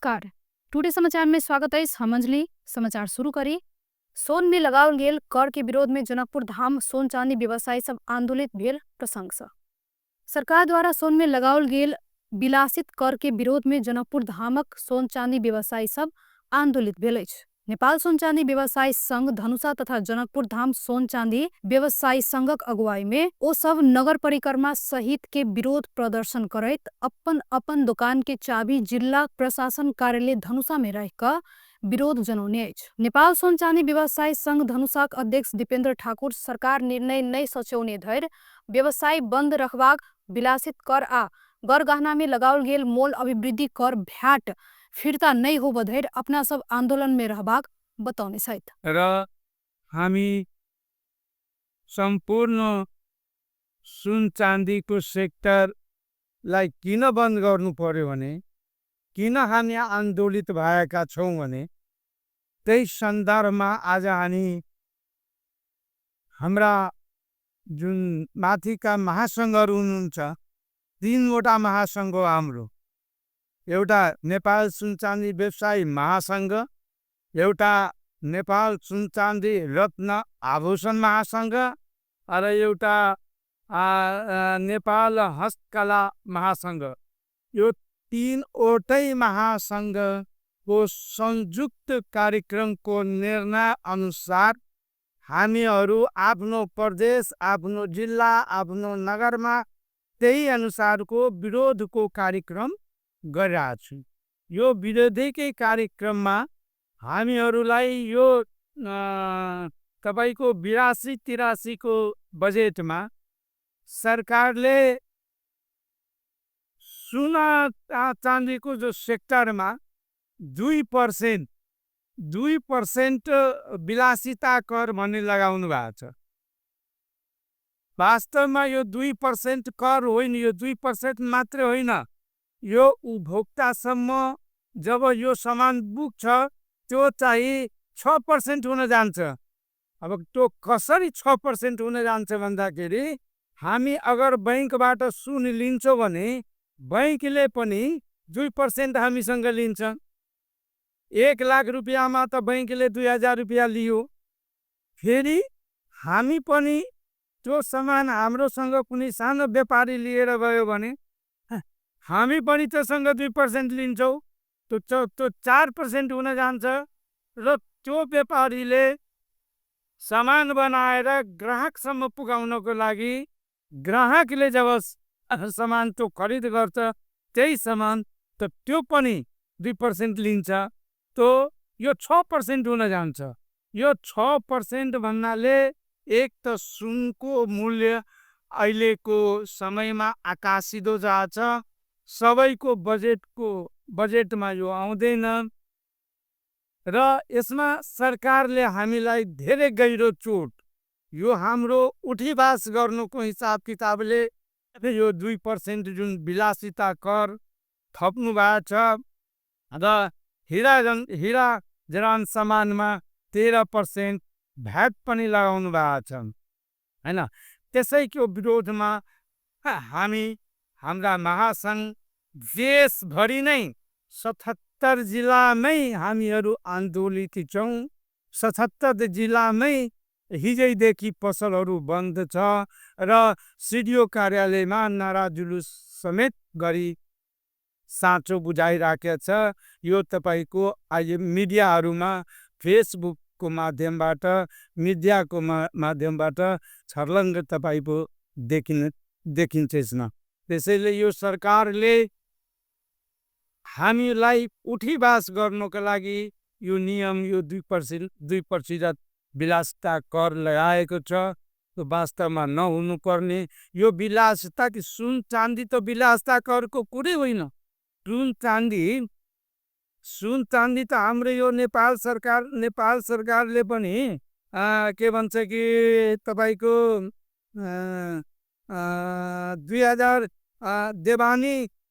नमस्कार, टुडे समाचार में स्वागत है। हम अंजलि। समाचार शुरू करी। सोन में लगाओल गेल कर के विरोध में जनकपुर धाम सोन चांदी व्यवसायी सब आंदोलित भेल प्रसंग से सरकार द्वारा सोन में लगाओल गेल विलासित कर के विरोध में जनकपुर धामक सोन चांदी व्यवसायी सब आंदोलित भेल अछि। नेपाल सोन चांदी व्यवसायी संघ धनुषा तथा जनकपुर धाम सोन चांदी व्यवसायी संघक अगुवाई में ओ सब नगर परिक्रमा सहित के विरोध प्रदर्शन करैत अपन अपन दुकान के चाबी जिला प्रशासन कार्यालय धनुषा में रख कऽ विरोध जनौने अछि। नेपाल सोन चांदी व्यवसायी संघ धनुषाक अध्यक्ष दीपेंद्र ठाकुर सरकार निर्णय नहि सचौने धरि व्यवसाय बंद रखबाक, विलासित कर आ गरगहना में लगाओल गेल मोल अभिवृद्धि कर भ्याट फिर्ता नहि होब धरि अपना सब आंदोलन में रहबाक बतौने छथि। र हामी सम्पूर्ण सुन चाँदीको सेक्टरलाई किन बन्द गर्नु पर्यो भने, किन हामी आन्दोलित भएका छौँ भने त्यही सन्दर्भमा आज हामी हाम्रा जुन माथिका महासङ्घहरू हुनुहुन्छ, 3वटा महासङ्घ हो हाम्रो। एउटा नेपाल सुन चाँदी व्यवसायी महासङ्घ, एउटा नेपाल सुन चाँदी रत्न आभूषण महासङ्घ र एउटा नेपाल हस्तकला महासङ्घ। यो 3वटै महासङ्घको संयुक्त कार्यक्रमको निर्णय अनुसार हामीहरू आफ्नो प्रदेश, आफ्नो जिल्ला, आफ्नो नगरमा त्यही अनुसारको विरोधको कार्यक्रम गरिरहेको छौँ। यो विरोधीकै कार्यक्रममा हामीहरूलाई यो तपाईँको 82-83 को बजेटमा सरकारले सुन चाँदीको जो सेक्टरमा 2% विलासिता कर भन्ने लगाउनु भएको छ। वास्तवमा यो 2% कर होइन, यो 2% मात्रै होइन, यो उपभोक्तासम्म जब यो सामान पुग्छ त्यो चाहिँ 6% हुन जान्छ। अब त्यो कसरी 6% हुन जान्छ भन्दाखेरि हामी अगर बैङ्कबाट सुन लिन्छौँ भने बैङ्कले पनि 2% हामीसँग लिन्छ। 1 लाख रुपियाँमा त बैङ्कले 2000 रुपियाँ लियो, फेरि हामी पनि त्यो सामान हाम्रोसँग कुनै सानो व्यापारी लिएर गयो भने हामी पनि त्योसँग 2% लिन्छौँ, त्यो 4% हुन जान्छ। र त्यो व्यापारीले सामान बनाएर ग्राहकसम्म पुगाउनको लागि ग्राहकले जब सामान त्यो खरिद गर्छ त्यही सामान त त्यो पनि 2% लिन्छ, त्यो यो 6% हुन जान्छ। यो 6% भन्नाले एक त सुनको मूल्य अहिलेको समयमा आकाशिँदो जान्छ, सबैको बजेटमा यो आउँदैन र यसमा सरकारले हामीलाई धेरै गहिरो चोट, यो हाम्रो उठीवास गर्नुको हिसाब किताबले यो 2% जुन विलासिता कर थप्नु भएको छ र हिरा जरान सामानमा 13% भ्याट पनि लगाउनु भएको छ हैन। त्यसैको विरोधमा हामी हाम्रा महासङ्घ देशभरि नै 77 जिल्लामै हामीहरू आन्दोलित छौँ। 77 जिल्लामै हिजैदेखि पसलहरू बन्द छ र सिडिओ कार्यालयमा नारा जुलुस समेत गरी साँचो बुझाइराखेको छ। यो तपाईँको अहिले मिडियाहरूमा फेसबुकको माध्यमबाट, मिडियाको माध्यमबाट छर्लङ्ग तपाईँको देखिन्छ यसमा। त्यसैले यो सरकारले हामीलाई उठीवास गर्नुको लागि यो नियम, यो 2% विलासिता कर लगाएको छ। त्यो वास्तवमा नहुनुपर्ने। यो विलासिता कि सुन चाँदी त विलासिता करको कुरै होइन। सुन चाँदी त हाम्रो यो नेपाल सरकारले पनि के भन्छ कि तपाईँको 2000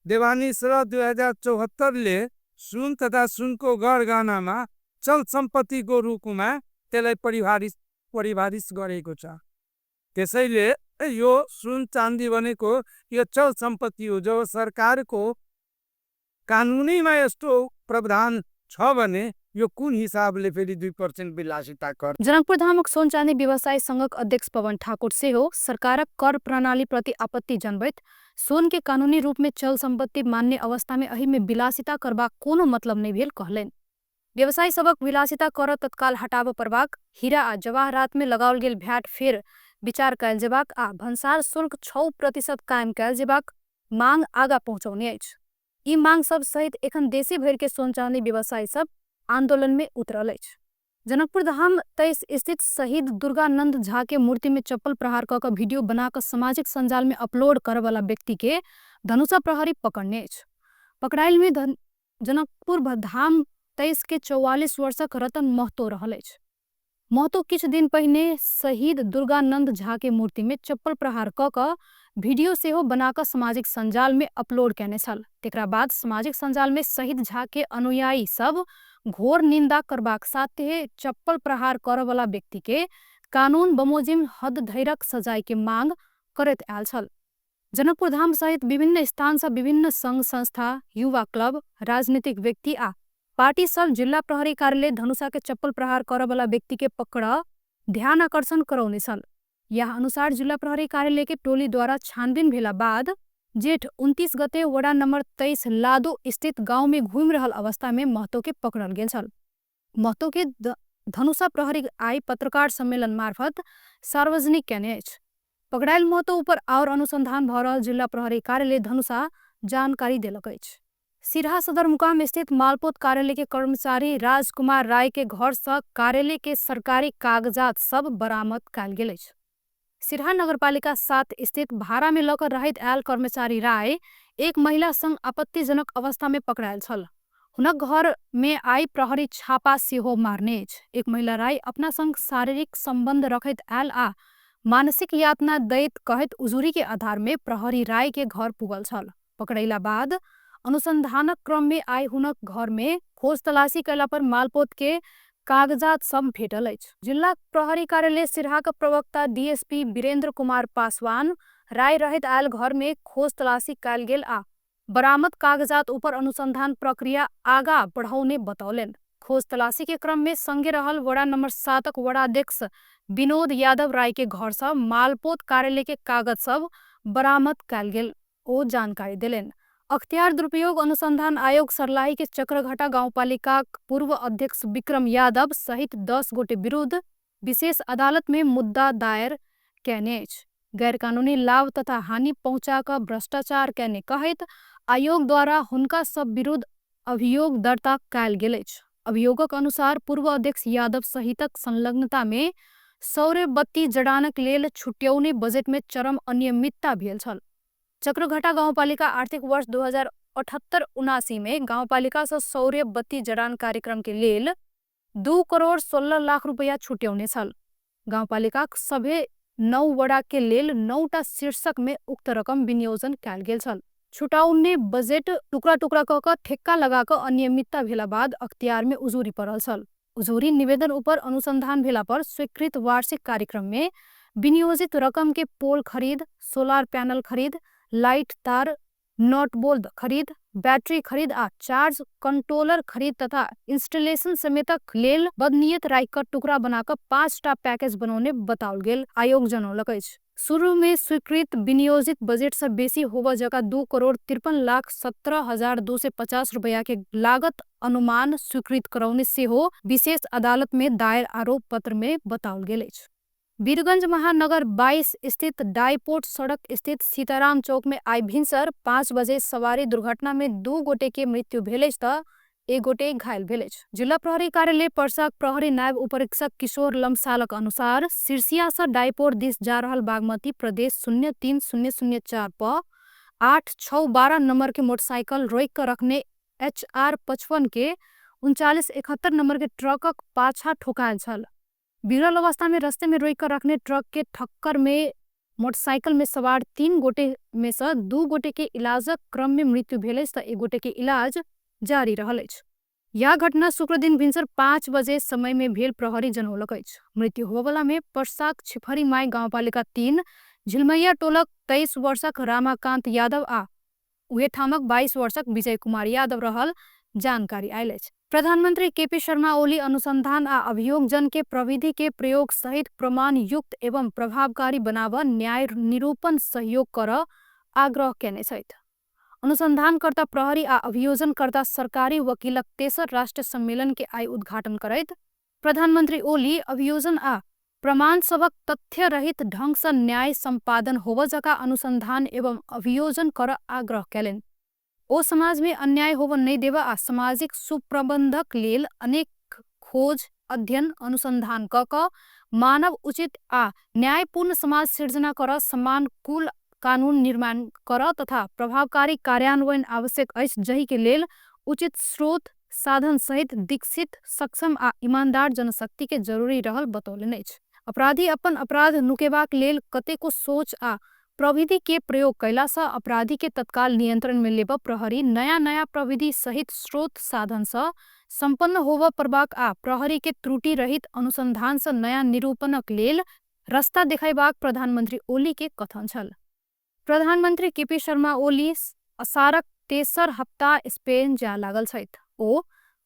देवानी सर 2074 सुन तथा सुनको गरगहनामा चल सम्पत्तिको रूपमा त्यसलाई परिभाषित गरेको छ। त्यसैले यो सुन चाँदी भनेको यो चल सम्पत्ति हो। जब सरकारको कानुनीमा यस्तो प्रावधान छ भने यो कुन हिसाबले फेरि 2% विलासिता कर? जनकपुर धामक सोन चाँदी व्यवसायी संघक अध्यक्ष पवन ठाकुर सेहो सरकारक कर प्रणाली प्रति आपत्ति जनबैत सोन के कानूनी रूप मे चल संपत्ति मान्य अवस्था मे एहि मे विलासिता करबाक कोनो मतलब नहि भेल कहलनि। व्यवसायी सभक विलासिता कर तत्काल हटाबय पड़बाक, हीरा आ जवाहरात मे लगाओल गेल भ्याट फेर विचार कयल जेबाक आ भन्सार शुल्क 6% कायम कयल जेबाक मांग आगा पहुंचौने अछि। ई मांग सब सहित एखन देशे भरि के सोन चांदी व्यवसायी सब आंदोलन मे उतरल अछि। जनकपुर धाम 23 स्थित शहीद दुर्गानंद झा के मूर्ति में चप्पल प्रहार क वीडियो बना कऽ सामाजिक सञ्जाल में अपलोड करय व्यक्ति के धनुषा प्रहरी पकड़ने अछि। पकड़ायल में जनकपुर धाम 23 के 44 वर्षक रतन महतो रहल अछि। महतो किछु दिन पहिने शहीद दुर्गानंद झा के मूर्ति में चप्पल प्रहार क कऽ वीडियो सेहो बना कऽ सामाजिक सञ्जाल में अपलोड कयने छल। तेकरा बाद सामाजिक सञ्जाल में शहीद झा के अनुयायी सब घोर निंदा करबाक साथे चप्पल प्रहार करऽवला व्यक्ति के कानून बमोजिम हद धैरक सजाय के मांग करैत आयल छल। जनकपुर धाम सहित विभिन्न स्थान सँ विभिन्न संघ संस्था, युवा क्लब, राजनीतिक व्यक्ति आ पार्टी सब जिल्ला प्रहरी कार्यालय धनुषा के चप्पल प्रहार करऽवला व्यक्ति के पकड़ ध्यान आकर्षण करौने छल। यह अनुसार जिल्ला प्रहरी कार्यालय के टोली द्वारा छानबीन भेला बाद जेठ 29 गते वडा नंबर 23 लादो स्थित गांव में घूमि रहल अवस्था में महतो के पकड़ल गेल छल। महतो के धनुषा प्रहरी आई पत्रकार सम्मेलन मार्फत सार्वजनिक कयने अछि। पकड़ायल महतो ऊपर और अनुसंधान भ रहल जिल्ला प्रहरी कार्यालय धनुषा जानकारी देलक अछि। सिरहा सदरमुकाम स्थित मालपोत कार्यालय के कर्मचारी राजकुमार राय के घर से कार्यालय के सरकारी कागजात सब बरामद कयल गेल अछि। सिरहा नगरपालिका 7 स्थित भाड़ा में लऽ कऽ रहैत आयल कर्मचारी राय एक महिला संग आपत्तिजनक अवस्था में पकड़ायल छल। हुनक घर में आई प्रहरी छापा सेहो मारने अछि। एक महिला राय अपना संग शारीरिक संबंध रखैत आयल आ मानसिक यातना दैत कहैत उजुरी के आधार में प्रहरी राय के घर पुगल छल। पकड़ैला बाद अनुसंधानक क्रम में आई हुनक घर में खोज तलाशी कयला पर मालपोत के कागजात सब भेटल अछि। जिल्ला प्रहरी कार्यालय सिरहा के प्रवक्ता डीएसपी वीरेंद्र कुमार पासवान राय रहैत आयल घर में खोज तलाशी कयल गेल आ बरामद कागजात ऊपर अनुसंधान प्रक्रिया आगा बढ़ौने बतौलनि। खोज तलाशी के क्रम में संगे रहल वडा नंबर 7 क वडा अध्यक्ष विनोद यादव राय के घर से मालपोत कार्यालय के कागज सब बरामद कयल गेल ओ जानकारी देलनि। अख्तियार दुरुपयोग अनुसंधान आयोग सर्लाही के चक्रघाटा गाउँपालिका पूर्व अध्यक्ष विक्रम यादव सहित 10 गोटे विरुद्ध विशेष अदालत में मुद्दा दायर कयने अछि। गैरकानूनी लाभ तथा हानि पहुंचा कऽ भ्रष्टाचार कयने कहैत आयोग द्वारा हुनका सब विरुद्ध अभियोग दर्ता कयल गेल अछि। अभियोगक अनुसार पूर्व अध्यक्ष यादव सहितक संलग्नता में सौर्य बत्ती जडानक लेल छुट्यौने बजेट में चरम अनियमितता भेल छल। चक्रघाटा गाउँपालिका आर्थिक वर्ष 2078-79 में गाउँपालिका से सौर्य बत्ती जडान कार्यक्रम के लेल 2 करोड़ 16 लाख रुपया छुट्यौने छल। गाउँपालिका सभे 9 वडा के लेल 9टा शीर्षक में उक्त रकम विनियोजन कयल गेल छल। छुटाउने बजेट टुकड़ा टुकड़ा क कऽ ठेक्का लगा कऽ अनियमितता भेला बाद अख्तियार में उजूरी पड़ल छल। उजूरी निवेदन ऊपर अनुसंधान भेला पर स्वीकृत वार्षिक कार्यक्रम में विनियोजित रकम के पोल खरीद, सोलार पैनल खरीद, लाइट तार नट बोल्ट खरीद, बैटरी खरीद आ चार्ज कंट्रोलर खरीद तथा इंस्टॉलेशन समेतक लेल बदनियत राखि कऽ टुकड़ा बना कऽ 5टा पैकेज बनौने बताओल गेल आयोग जनौलक अछि। शुरू में स्वीकृत विनियोजित बजेट से बेसी होबय जकाँ 2 करोड़ 53 लाख 17 हजार 250 रुपया के लागत अनुमान स्वीकृत करौने सेहो विशेष अदालत में दायर आरोप पत्र में बताओल गेल अछि। वीरगंज महानगर 22 स्थित डाईपोर्ट सड़क स्थित सीताराम चौक में आई भिनसर 5 बजे सवारी दुर्घटना में 2 गोटे के मृत्यु भेल अछि त 1 गोटे घायल भेल अछि। जिल्ला प्रहरी कार्यालय पर्साक प्रहरी नायब उपरीक्षक किशोर लम्सालक अनुसार सिरसिया से डाईपोर्ट दिस जा रहल बागमती प्रदेश 03004 प 8 6 12 नंबर के मोटरसाइकिल रोक कर रखने HR 55 के 3971 नंबर के ट्रकक पाछा ठोकायल छल। बिगड़ल अवस्था में रस्ते में रोक कर रखने ट्रक के ठक्कर में मोटरसाइकिल में सवार 3 गोटे में से 2 गोटे के इलाजक क्रम में मृत्यु भेल अछि त 1 गोटे के इलाज जारी रहल अछि। यह घटना शुक्रदिन भिनसर 5 बजे समय में भेल प्रहरी जनौलक अछि। मृत्यु होबयवला में पर्साक छिफरी माई गाउँपालिका 3 झिलमैया टोलक 23 वर्षक रामाकांत यादव आ उहे ठामक 22 वर्षक विजय कुमार यादव रहल जानकारी आयल अछि। प्रधानमन्त्री केपी शर्मा ओली अनुसन्धान आ अभियोगजन के प्रविधि के प्रयोग सहित प्रमाणयुक्त एवं प्रभावकारी बनाब न्याय निरूपण सहयोग कर आग्रह केने छथि। अनुसन्धानकर्ता प्रहरी आ अभियोजनकर्ता सरकारी वकीलक तेसर राष्ट्रिय सम्मेलन के आइ उद्घाटन करैत प्रधानमन्त्री ओली अभियोजन आ प्रमाण सभक तथ्य रहित ढंग सँ न्याय सम्पादन होब जका अनुसन्धान एवं अभियोजन कर आग्रह केलनि। ओ समाज में अन्याय होब नहि देब आ सामाजिक सुप्रबंधक लेल अनेक खोज अध्ययन अनुसन्धान क क मानव उचित आ न्यायपूर्ण समाज सिर्जना कर समानुकूल कानून निर्माण कर तथा प्रभावकारी कार्यान्वयन आवश्यक अछि, जहि के लेल उचित स्रोत साधन सहित दीक्षित सक्षम आ ईमानदार जनशक्ति के जरूरी रहल बतौलनि अछि। अपराधी अपन अपराध नुकेबाक लेल कतेको सोच आ प्रविधि के प्रयोग कयला सँ अपराधी के तत्काल नियंत्रण में लेब प्रहरी नया नया प्रविधि सहित स्रोत साधन सँ सम्पन्न होब परबाक आ प्रहरी के त्रुटि रहित अनुसन्धान सँ नयाँ निरूपणक लेल रास्ता देखाइबाक प्रधानमन्त्री ओली के कथन छल। प्रधानमन्त्री केपी शर्मा ओली असारक तेसर हप्ता स्पेन जा लागल छथि। ओ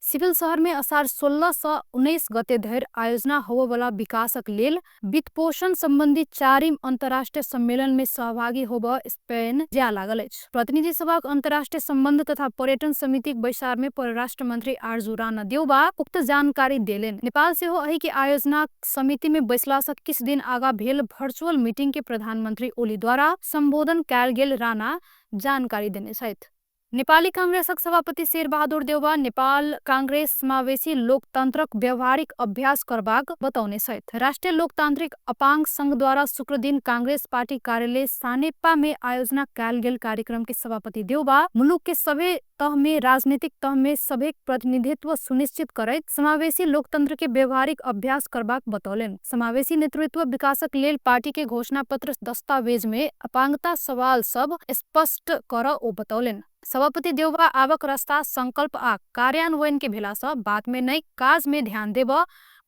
सिविल शहर में असार 16 सँ 19 गते धरि आयोजना होबयवला विकासक लेल वित्तपोषण संबंधी चारिम अंतर्राष्ट्रीय सम्मेलन में सहभागी होब स्पेन जा लागल अछि। प्रतिनिधि सभाक अंतर्राष्ट्रीय संबंध तथा पर्यटन समितिक बैसार में परराष्ट्र मंत्री आरजू राणा देउबा उक्त जानकारी देलनि। नेपाल सेहो एहि के आयोजना समिति में बैसला सँ किछु दिन आगा भेल वर्चुअल मीटिंग के प्रधानमंत्री ओली द्वारा संबोधन कयल गेल राणा जानकारी देने छथि। नेपाली कांग्रेसक सभापति शेरबहादुर देउवा नेपाल कांग्रेस समावेशी लोकतंत्रक व्यावहारिक अभ्यास करबाक बतौने छथि। राष्ट्रिय लोकतांत्रिक अपांग संघ द्वारा शुक्रदिन कांग्रेस पार्टी कार्यालय सानेपा में आयोजना कयल गेल कार्यक्रम के सभापति देउवा मुलुक के सभे तह में राजनीतिक तह में सभे प्रतिनिधित्व सुनिश्चित करैत समावेशी लोकतंत्र के व्यावहारिक अभ्यास करबाक बतौलनि। समावेशी नेतृत्व विकासक लेल पार्टी के घोषणा पत्र दस्तावेज में अपांगता सवाल सब स्पष्ट कर ओ बतौलनि। सभापति देउवा आवक रास्ता संकल्प आ कार्यान्वयन के भेला सँ बात में नहि काज में ध्यान देब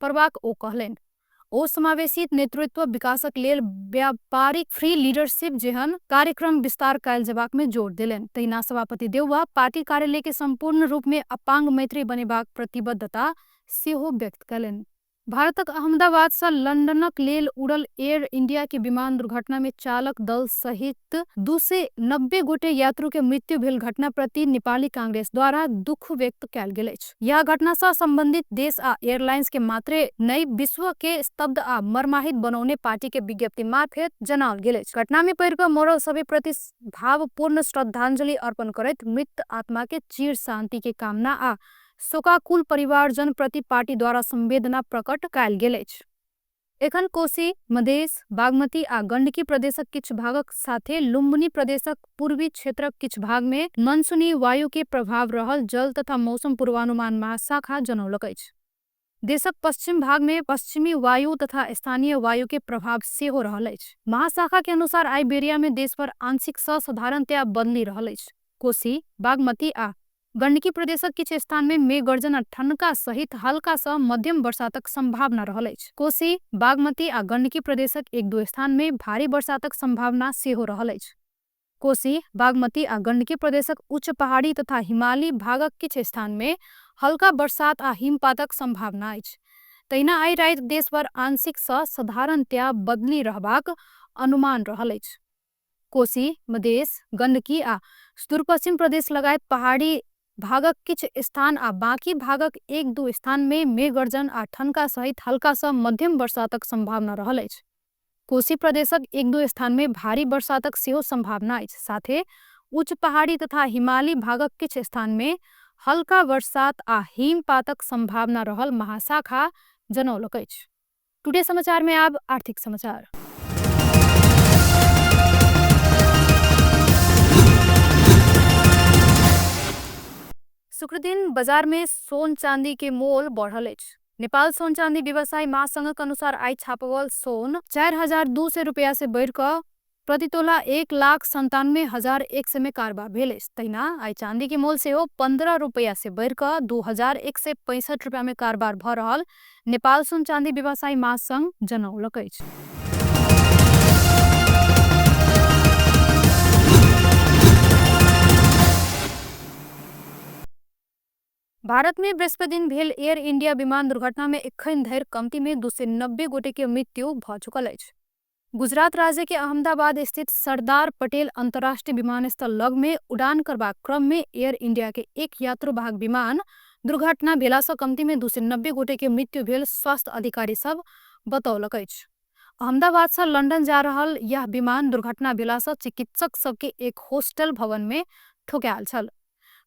परबाक ओ कहलनि। ओ समावेशी नेतृत्व विकासक लेल व्यापारिक फ्री लीडरशिप जेहन कार्यक्रम विस्तार कयल जेबाक में जोर देलनि। तहिना सभापति देउवा पार्टी कार्यालय के संपूर्ण रूप में अपांग मैत्री बनेबाक प्रतिबद्धता सेहो व्यक्त कयलनि। भारतक अहमदाबाद सँ लंदनक लेल उड़ल एयर इंडिया के विमान दुर्घटना में चालक दल सहित 290 गोटे यात्रु के मृत्यु भेल घटना प्रति नेपाली कांग्रेस द्वारा दुख व्यक्त कयल गेल अछि। यह घटना सँ संबंधित देश आ एयरलाइंस के मात्रे नहि विश्व के स्तब्ध आ मर्माहित बनौने पार्टी के विज्ञप्ति मार्फत जनाओल गेल अछि। घटना में पड़ि कऽ मरल सभी प्रति भावपूर्ण श्रद्धांजलि अर्पण करैत मृत आत्मा के चिर शांति के कामना आ शोकाकुल परिवारजन प्रति पार्टी द्वारा संवेदना प्रकट कयल गेल अछि। एखन कोशी, मधेश, बागमती आ गंडकी प्रदेशक किछु भागक साथे लुम्बिनी प्रदेशक पूर्वी क्षेत्रक किछु भाग में मनसूनी वायु के प्रभाव रहल जल तथा मौसम पूर्वानुमान महाशाखा जनौलक अछि। देशक पश्चिम भाग में पश्चिमी वायु तथा स्थानीय वायु के प्रभाव सेहो रहल अछि। महाशाखा के अनुसार आइ बेरिया में देशभर आंशिक सँ साधारणतया बदली रहल अछि। कोशी, बागमती आ गंडकी प्रदेशक किछु स्थान में मेघगर्जन आ ठनका सहित हल्का सँ मध्यम बरसातक संभावना रहल अछि। कोशी, बागमती आ गंडकी प्रदेशक एक दू स्थान में भारी बरसातक संभावना सेहो रहल अछि। कोशी, बागमती आ गंडकी प्रदेशक उच्च पहाड़ी तथा हिमाली भागक किछु स्थान में हल्का बरसात आ हिमपातक संभावना अछि। तहिना आइ राति देशभर आंशिक सँ साधारणतया बदली रहबाक अनुमान रहल अछि। कोशी, मधेश, गंडकी आ सुदूरपश्चिम प्रदेश लगायत पहाड़ी भागक किछु स्थान आ बाकी भागक एक दू स्थान में मेघगर्जन आ ठनका सहित हल्का सँ मध्यम बरसातक संभावना रहल अछि। कोशी प्रदेशक एक दू स्थान में भारी बरसातक सेहो संभावना अछि। साथे उच्च पहाड़ी तथा हिमाली भागक किछु स्थान में हल्का बरसात आ हिमपातक संभावना रहल महाशाखा जनौलक अछि। टुडे समाचार में आब आर्थिक समाचार। शुक्रदिन बाजार में सोन चांदी के मोल बढ़ल अछि। नेपाल सोन चांदी व्यवसायी महासंघक अनुसार आइ छापवल सोन 4200 रुपया से बढ़ि कऽ प्रति तोला 1,97,100 में कारोबार भेल अछि। तहिना आइ चांदी के मोल सेहो 15 रुपया से बढ़ि कऽ 2165 रुपया में कारोबार भऽ रहल नेपाल सोन चांदी व्यवसायी महासंघ जनौलक अछि। भारत में बृहस्पति दिन भेल एयर इंडिया विमान दुर्घटना में एखन धरि कमती में 290 गोटे के मृत्यु भ चुकल अछि। गुजरात राज्य के अहमदाबाद स्थित सरदार पटेल अंतर्राष्ट्रीय विमानस्थल लग में उड़ान करबाक क्रम में एयर इंडिया के एक यात्रुवाहक विमान दुर्घटना भेला सँ कमती में 290 गोटे के मृत्यु भेल स्वास्थ्य अधिकारी सब बतौलक अछि। अहमदाबाद से लंदन जा रहल यह विमान दुर्घटना भेला सँ चिकित्सक सबके एक हॉस्टल भवन में ठोकायल छल।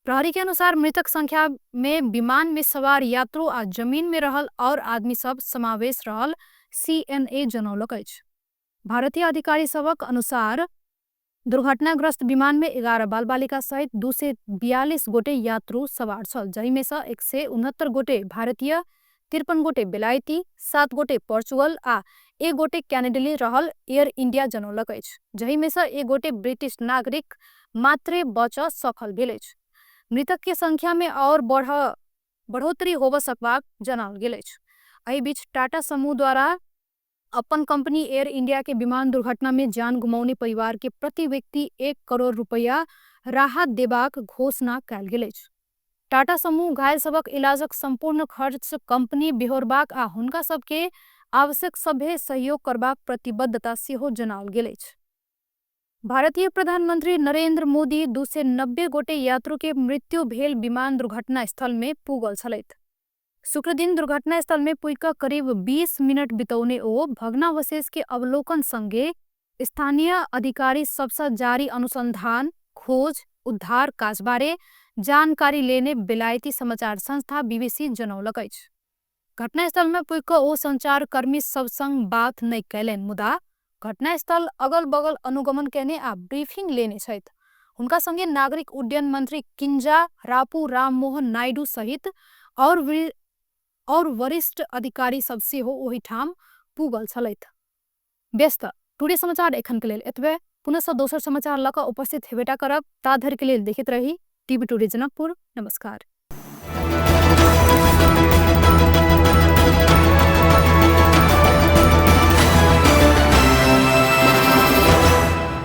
प्रहरी के अनुसार मृतक संख्या में विमान में सवार यात्रु आ जमीन में रहल और आदमी सब समावेश रहल सीएनए जनौलक अछि। भारतीय अधिकारी सबक अनुसार दुर्घटनाग्रस्त विमान में 11 बाल बालिका सहित 242 गोटे यात्रु सवार छल, जाहि में सँ 169 गोटे भारतीय, 53 गोटे बेलायती, 7 गोटे पोर्चुगल आ 1 गोटे कैनेडियन रहल एयर इंडिया जनौलक अछि, जाहि में सँ 1 गोटे ब्रिटिश नागरिक मात्रे बचऽ सफल भेल अछि। मृतक के संख्या में और बढ़ोतरी होबऽ सकबाक जनाओल गेल अछि। एहि बीच टाटा समूह द्वारा अपन कंपनी एयर इंडिया के विमान दुर्घटना में जान गुमौने परिवार के प्रति व्यक्ति 1 करोड़ रुपया राहत देबाक घोषणा कयल गेल अछि। टाटा समूह घायल सबक इलाजक संपूर्ण खर्च कंपनी बिहोरबाक आ हुनका सबके आवश्यक सभे सहयोग करबाक प्रतिबद्धता सेहो जनाओल गेल अछि। भारतीय प्रधानमंत्री नरेंद्र मोदी 290 गोटे यात्रु के मृत्यु भेल विमान दुर्घटना स्थल में पुगल छलथि। शुक्रदिन दुर्घटना स्थल में पुगि कऽ करीब 20 मिनट बितौने ओ भग्नावशेष के अवलोकन संगे स्थानीय अधिकारी सबसँ जारी अनुसंधान, खोज, उद्धार काज बारे जानकारी लेने बेलायती समाचार संस्था बीबीसी जनौलक अछि। घटनास्थल में पुगि कऽ ओ संचारकर्मी सब संग बात नहि कयलनि, मुदा घटनास्थल अगल बगल अनुगमन कयने आ ब्रीफिंग लेने छथि। हुनका संगे नागरिक उड्डयन मंत्री किंजा रापू राममोहन नायडू सहित और वरिष्ठ अधिकारी सब सेहो ओहिठाम पुगल छलथि। व्यस्त टुडे समाचार एखन के लेल एतबे। पुनः सँ दोसर समाचार लऽ कऽ उपस्थित हेबेटा करब, ता धरि के लेल देखैत रही टीवी टुडे जनकपुर। नमस्कार।